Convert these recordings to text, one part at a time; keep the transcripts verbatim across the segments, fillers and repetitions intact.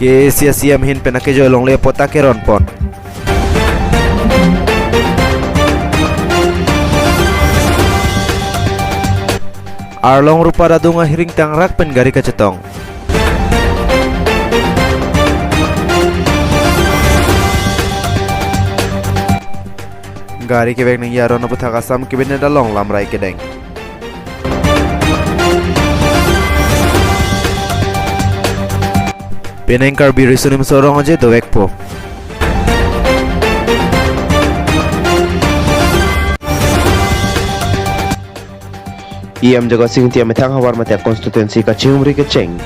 K A A C a C M ahin pen akejoi longle apotta keron pon. Arlong Rupat adung ahiring tangrak pen gari kachetong. Gari kevek nangji aron aputhak Assam Cabinet along lamrai kedeng. Penang Karbi Riso Nimso Rong Aje dovekpo. E M Jagat Sing Engti amethang havar mate constituency kachingri kecheng.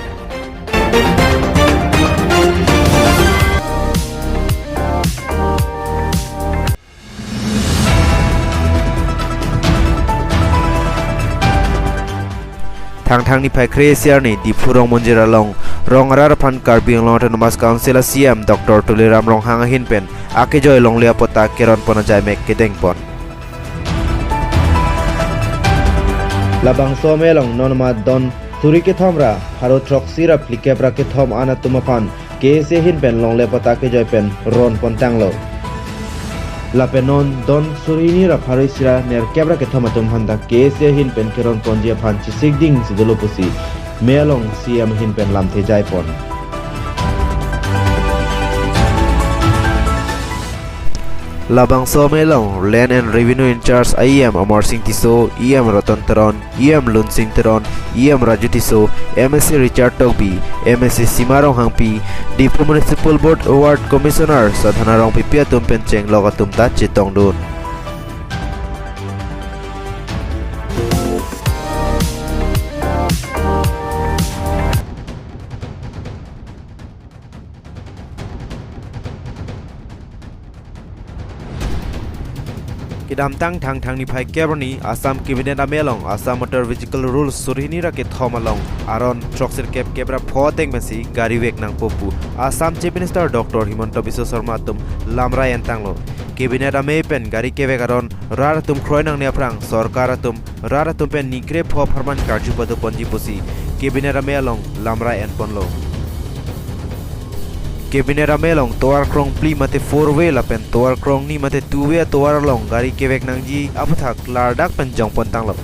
Thangthang niphai kre-isi arni Diphu Rongmonjir along rong arat aphan Karbi Anglong Autonomous Council a C M Doctor Tuliram Ronghang ahin pen akejoi longle apotta keron pon ajai mek kedeng pon. Labangso amei along non amat don suri kethom ra pharo throksi ra phlikep ra kethom an atum aphan K A A C ahin pen longle apotta kejoi pen ron pon tanglo. Lapen non don suri hini ra pharo isi ra nerkep ra kethom atum aphanta K A A C ahin pen keron ponji aphan chesik ding si dolo pusi amei along C M ahin pen lamthe jai pon. Labangso amei along Land and Revenue in-charge a E M Amar Sing Tisso, E M Ratan Teron, E M Lunsing Teron, E M Raju Tisso, M A C Richard Tokbi, M A C Sima Ronghangpi, Diphu Municipal Board Ward Commissioner Sadhana Rongpipi atum pen chenglok atum ta chetongdun. Kedamtang Thangthang niphai kep arni Assam Cabinet amei along Assam Motor Vehicle Rules suri hini ra kethom along aron throksirkep kep ra pho ateng pensi gari vek nangpo pu Assam Chief Minister Doctor Himanta Biswa Sarma atum lamrai entanglo. Cabinet amei pen gari kevek aron rat atum kroi nangne aphrang sorkar atum rat atum pen ni kre pho apharman karju pado ponji pusi Cabinet amei along lamrai enponlo. Cabinet amei along tovar krongphli mate four way lapen tovar krongni mate two way atovar along gari kevek nangji aputhak klardak pen jongpon tanglo.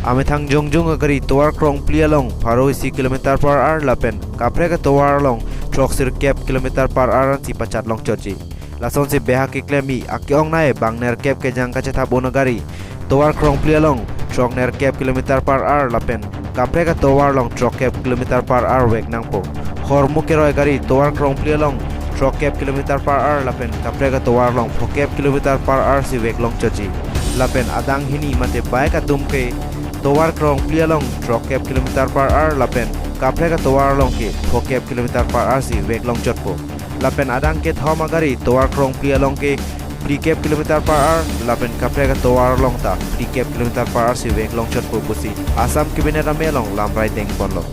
Amethang jongjung agari tovar krongphli along pharo isi kilometer per hour lapen kaprek atovar along throksirkep kilometer per hour ansi pachat longchotji. Lasonsi behak keklem-i ake-ongnei bang nerkep kejang kachethap un agari tovar krongphli along throk nerkep kilometer per hour lapen kaprek atovar along throkkep kilometer per hour vek nangpo. Hormu keroi gari tovar krongphli along throkkep kilometer per hour lapen kaprek atovar along phokep kilometer per hour si vek longchotji. Lapen adang hini mate bike atum ke tovar krongphli along throkkep kilometer per hour lapen kaprek atovar along ke phokep kilometer per hour si vek longchotpo. Lapen adang kethom agari tovar krongphli along ke phlikep kilometer per hour lapen kaprek atovar along ta phlikep kilometer per hour si vek longchotpo pusi Assam Cabinet amei along lamrai dengponlo.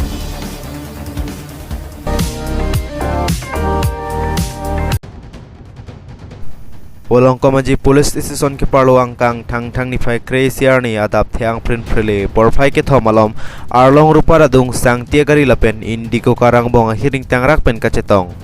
Volongkom Aji Police Station keparlo angkang Thangthang niphai kre-isi arni adap the-ang prin prile porphai kethom alom Arlong Rupat adung sangti agari lapen Indigo car angbong ahiring tangrak pen kachetong.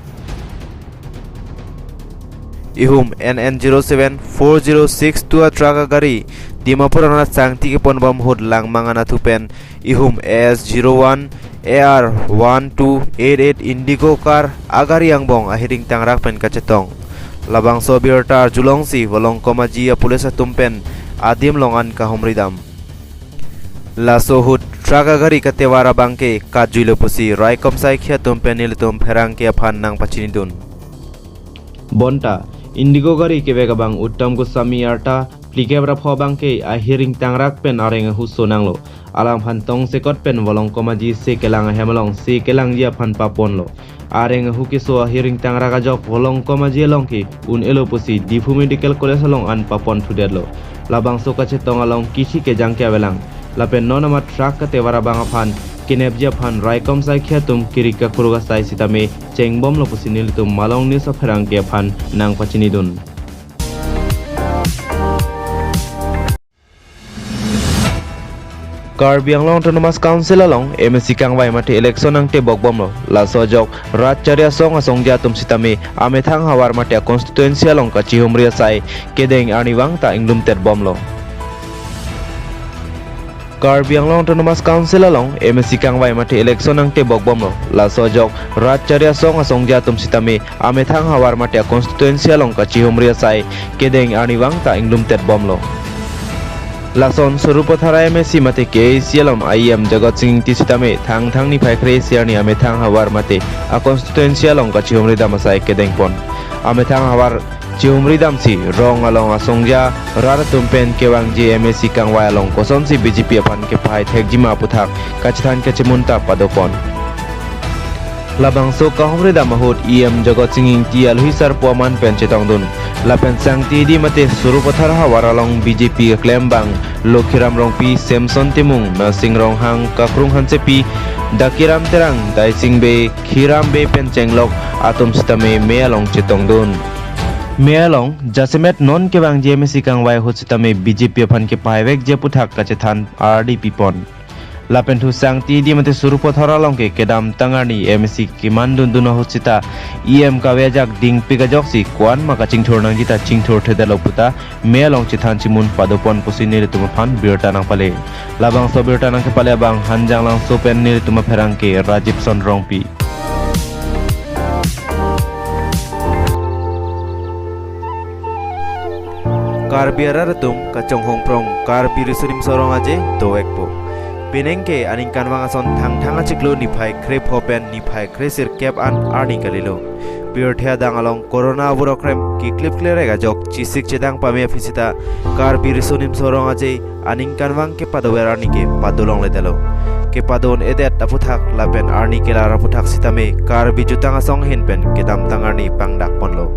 Ihum N N zero seven four zero six two a truck agari Dimapur anat sangti kepon bom ahut langmang anatthu pen ihum A S zero one A R one two eight eight Indigo car agari angbong ahiring tangrak pen kachetong. Labangso abirta arjulongsi Volongkom Aji a police atum pen adim along an kahumridam. Laso ahut truck agari katevar abang ke katjuilo pusi raikom saikhi atum pen nelitum pherangke aphan nangpachinidun. Bonta, Indigo gari kevek abang Uttam Goswami arta phlikep ra pho abang ke ahiring tangrak pen areng ahu so nanglo. Alangphan tongsekot pen Volongkom Aji se kelang ahem along se kelangji aphan paponlo. Areng ahu keso ahiring tangrak ajok Volongkom Aji along ke un-elo pusi Diphu Medical College along an papon thudetlo. Labangso kachetong along kithi kejang ke avelang. Lapen non amat truck katevar abang aphan kenepji aphan raikom saikhi atum kirik kakruk asai sitame chengbomlo pusi nelitum Malong News apherangke aphan nangpachinidun. Karbi Anglong Autonomous Council along M A C kangvai mate election angtebok bomlo. Laso ajok rat chari asong asongja atum sitame amethang havar mate constituency along kachihumri asai kedeng arnivang ta inglumtet bomlo. Karbi Anglong Autonomous Council along M A C kangvai mate election angtebok bomlo. Laso ajok rat chari asong asongja atum sitame amethang havar mate constituency along kachihumri asai kedeng arnivang ta inglumtet bomlo. Lason Sarupathar M A C mate K A A C along E M Jagat Sing Engti sitame Thangthang niphai kre-isi arni amethang havar mate a constituency along kachihumri dam asai kedengpon. Amethang havar chihumri damsi rong along asongja rat atum pen kevangji M A C kangvai along kosonsi B J P aphan kepahai thekjima aputhak kachethan kachemun ta padopon. Labangso kahumri dam ahut E M Jagat Sing Engti alohi sarpo aman pen chetongdun. Lapen Sangti Edi mate Sarupathar havar along B J P keklem abang Lokhiram Rongpi, Samson Timung, Narsing Ronghang, Kakrung Hansepi, Dakiram Terang, Daising Bey, Khiram Bey pen chenglok atum sitame mei along chetongdun. Mei along jasemet non kevangji M A C kangvai ahut sitame B J P aphan kepahai vekji aputhak kachethan ardi pipon. Lapen thu Sangti Edi mate Sarupathar along ke kedamtang arni M A C keman dundun ahut sita E M kave ajak dingpik ajoksi ko-an ma kachingthur nangji ta chingthur thedetlo puta mei along chethan chemun padopon pusi nelitum aphan birta nangpale. Labangso birta nangkepale abang Hanjanglangso pen nelitum apherangke Rajib Son Rongpi. Karbi arat atum kachonghong prong Karbi Riso Nimso Rong Aje dovekpo. Penang ke aningkanvang ason Thangthang achiklo niphai krepho pen niphai kresirkep an arni kalilo. Pirthe adang along corona avur okrem keklip klerek ajok chesik chedang pame aphi sita Karbi Riso Nimso Rong Aje aningkanvang kepadover arni ke padolongledetlo. Kepadon-edet aputhak lapen arni kelar aputhak sitame Karbi jutang asong ahin pen kedamtang arni pangdakponlo.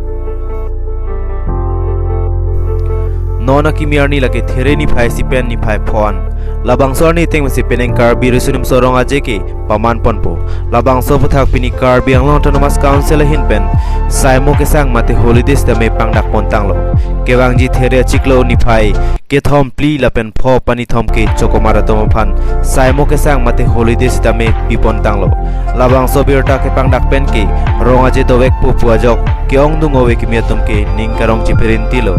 Non akimi arni lake there niphai isi pen niphai pho an. Labangso arni ateng masi penang Karbi Riso Nimso Rong Aje ke pamanponpo. Labangso aputhak pini Karbi Anglong Autonomous Council ahin pen saimo kesang mate holiday sitame pangdakpontanglo. Kevangji there achiklo niphai kethom, phli lapen pho panithom ke chokomar atum aphan saimo kesang mate holiday sitame pipontanglo. Labangso birta kepangdak pen ke Rong Aje dovekpo pu ajok ke-ongdung ove kimi atum ke ning karong cheperintilo.